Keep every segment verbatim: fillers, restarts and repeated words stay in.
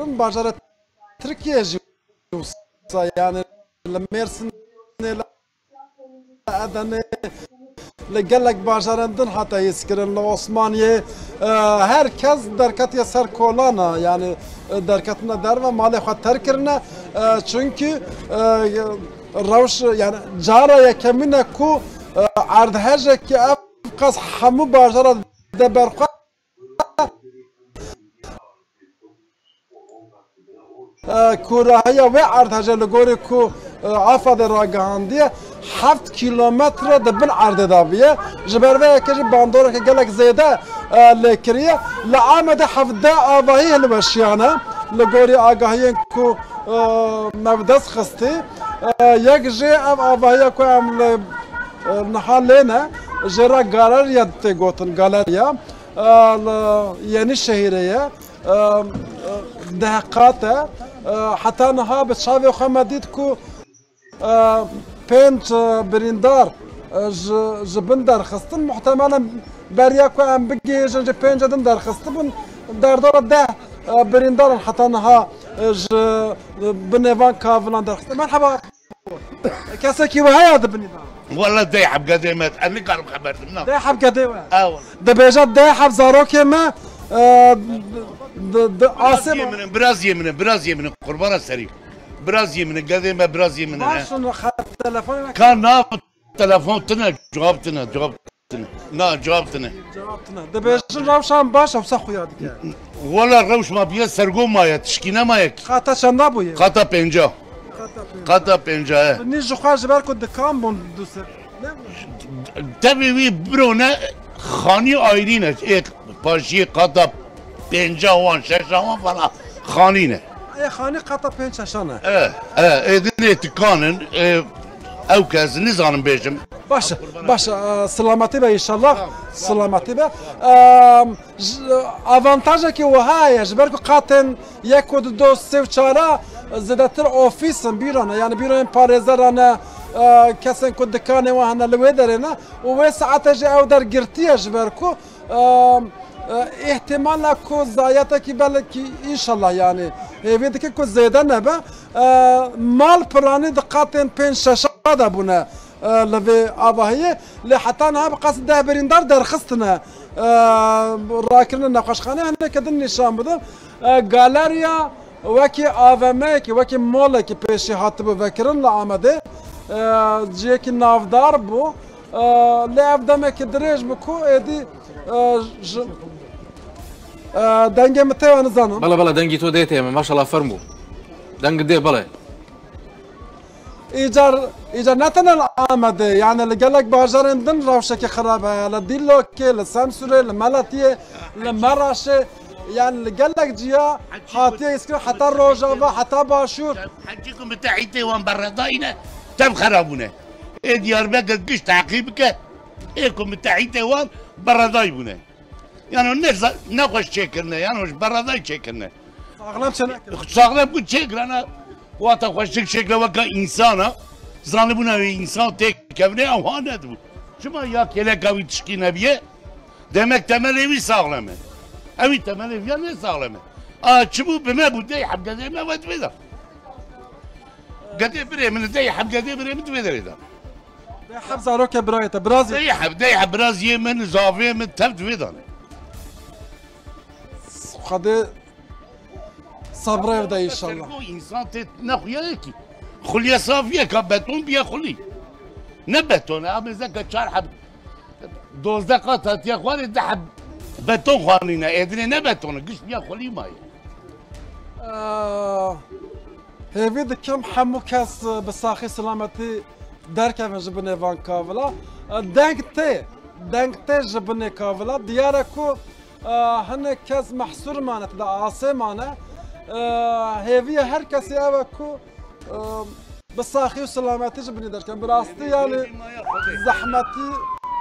kirin, bajara Tirkiye jî wisa, yani li Mêrsinê, li Edenê, li gelek bajaran din hate hîskirin, li Osmaniyê, e, her kes derketiye ser kolana, yani, e, derketine derve, malê xwe terk kirine, e, çünkü, e, rewş, yani cara yekemîn e ku, e, erdhejekî ev qas hemû bajara de berxwe E, kûrahiya wê erdhejê li gorî ku, e, AFADê ragihandiye, heft kîlometre di bin erdê de bûye. Ji ber vê yekê jî bandoreke gelek zêde, e, lê kiriye. Li Amedê hevdeh avahî hilweşiyane li gorî agahiyên ku, e, me bi dest xistî. E, yek jê ev avahiya ku em li, e, niha lê ne, jê re galeriya tê gotin, galeriya, e, li Yenîşehîrê ye. E, deh qat e. E, heta niha bi çavê xwe me dît ku, e, pênc, e, birîndar, e, ji, ji bin derxistin. Muhtemelen beriya ku em bigihêjin ji pênc din derxistibin, derdora deh, e, birîndar in heta niha, e, ji, e, binê van kavilan derxistin. Merheba. Kesekî we heye di binî de? Wele deh heb gedê me, ez nikarim xeber dim, na. Deh heb gedê we? Ew. Dibêje deh heb zarokê me, e, di, di asê Biraziyê me. Min in, biraziyê min in, biraziyê min in, qurbana serî. Biraziyê min in, gedê me biraziyê min in, he. Baş in, xet telefonê me. Ka nav telefon tine, cevap tine, cevap tine. Na, cevap tine. Cevap tine. Dibêjin rewşan baş, ewsa xuya dike. Wala rewş ma biye sergo maye, tişkîne maye ki. Qata çenda bûye? Qata pênca. Qata pênca. Qata pênca, he. Nî ji xwe ji ber ku dikan bûn du ser. Ne? Tevî wî birone xanî ayrî ne. Ê paşiyê qata pênca wan, şeşa wan falan xanî ne. Ê xanî qata pênc şeşan e. E, e, ê dinê tikanin, e, ew kes nizanim bêjim. Baş, baş, e, selametî be inşallah. Sağ ol. Selametî be. E, j-, avantajekî wiha ye, ji ber ku qatên yek û du, sê û çara zêdetir ofîs in, bîro ne, yani bîroyên parêzeran e, e, kesên ku dikanê wan hene li wê derê ne û wê saete jî ew der girtî ye, ji ber ku, e, e, îhtimala ku zayetekî belkî înşallah, yani hêvî dike ku zêde nebe, e, mal piranî di qatên pênc şeşa de bûne, e, li vê avahiyê. Lê heta niha bi qas deh birîndar derxistine, e, rakirine nexweşxane. Hineke din nîşan bidim. E, galeriya wekî A V M'yekî, wekî molekî pêşî hatibû vekirin li Amedê. E, ciyekî navdar bû. E, lê ev demekî dirêj bû ku êdî, e, ji, e, dengê min tê, ez nizanim. Bele, bele, dengî to dê tê me, maşallah, fermû. Deng dê, bele. Îcar, îcar ne tenê li Amedê, yani li gelek bajarên din rewşekî xirab heye, li Dîlokê, li Semsûrê, li Meletiyê, li Meraşê, yani li gelek ciya hatiye hîskirin, heta Rojava, heta Başûr. Hecî ku mitehîtê wan beredayî ne, tev xerab bûne. Ê Diyarbekir giş teqîb bike, ê ku mitehîtê wan beredayî bûne. Yano ne za-, ne xweş çêkirine, yano ji beredayî çêkirine. Saxlem çênekirine. Saxlem ku çêkirana, wata xweşik çêkire weka însana, zanibûna wê însan têkevine ew ha nedibû. Çima ya kêleka wî tişkî nebiye? Demek temelê wî saxlem e. Ewî temelê wî ya ne saxlem e. A çi bû bi me bû, dey heb gedê me ve divê de. Gedê birê min, dey heb gedê birê min divê derê de. Dê heb zarokê birayê te, birazê. Dey heb, dey heb biraziyê min, zavê min tev divê dane. Xwedê sabrê bide inşallah. Sergo însan tê nexuya ye kî. Xuliye safiyeka beton biye xulî. Ne beton e, amêzeke çar heb dozdeh qat hatiye xwarê, deh heb beton xwanîne. Êdinê ne beton e, giş biye xulî maye. Eee, hêvî dikim hemû kes bi saxî selametî derkevin ji binê van kavila. E, deng tê, deng tê ji binê kavila. Diyar e ku, e, hinek kes mehsûr mane, tê de asê mane. E, hêviya her kesî ew e ku, e, bi saxî û selametî ji binê derkevin. Bi rastî yani zehmetî,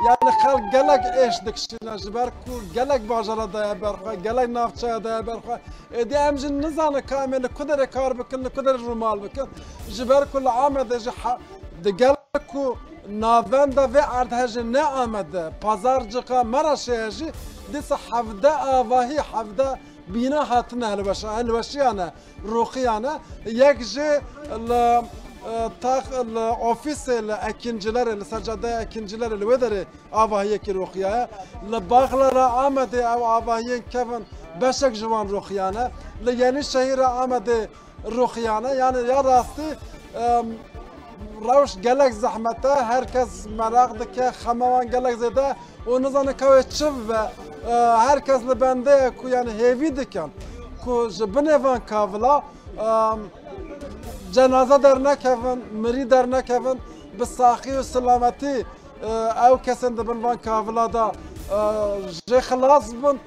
yani xelk gelek êş dikişîne ji ber ku gelek bajara daye ber xwe, gelek navçeya daye ber xwe. Êdî em jî nizanin ka em ê li ku derê kar bikin, li ku derê rûmal bikin. Ji ber ku li Amedê jî he-, di gel ku navenda vê erdhejê ne Amedê, Pazarcika Meraşê ye jî, dîsa hevdeh avahî, hevdeh Bîna hatine hilweşa-, hilweşiyane, roxiyane. Yek jî li, e, tax-, li ofîsê li Ekîncilerê, li ser cadeya Ekîncilerê li wê derê avahiyekî roxiyaye. Li Baxlara Amedê ew avahiyên kevin beşek ji wan roxiyane. Li Yenîşehîra Amedê roxiyane. Yani ya rastî, em, rewş gelek zehmet e. Her kes meraq dike, xema wan gelek zêde û nizane ka wê çi bibe. E, her kes li bendê ye ku yani hêvî dikin ku ji binê van kavila, em, cenaze dernekevin, mirî dernekevin, bi saxî û silametî, e, ew kesên di bin van kavila de, e, jê xilas bibin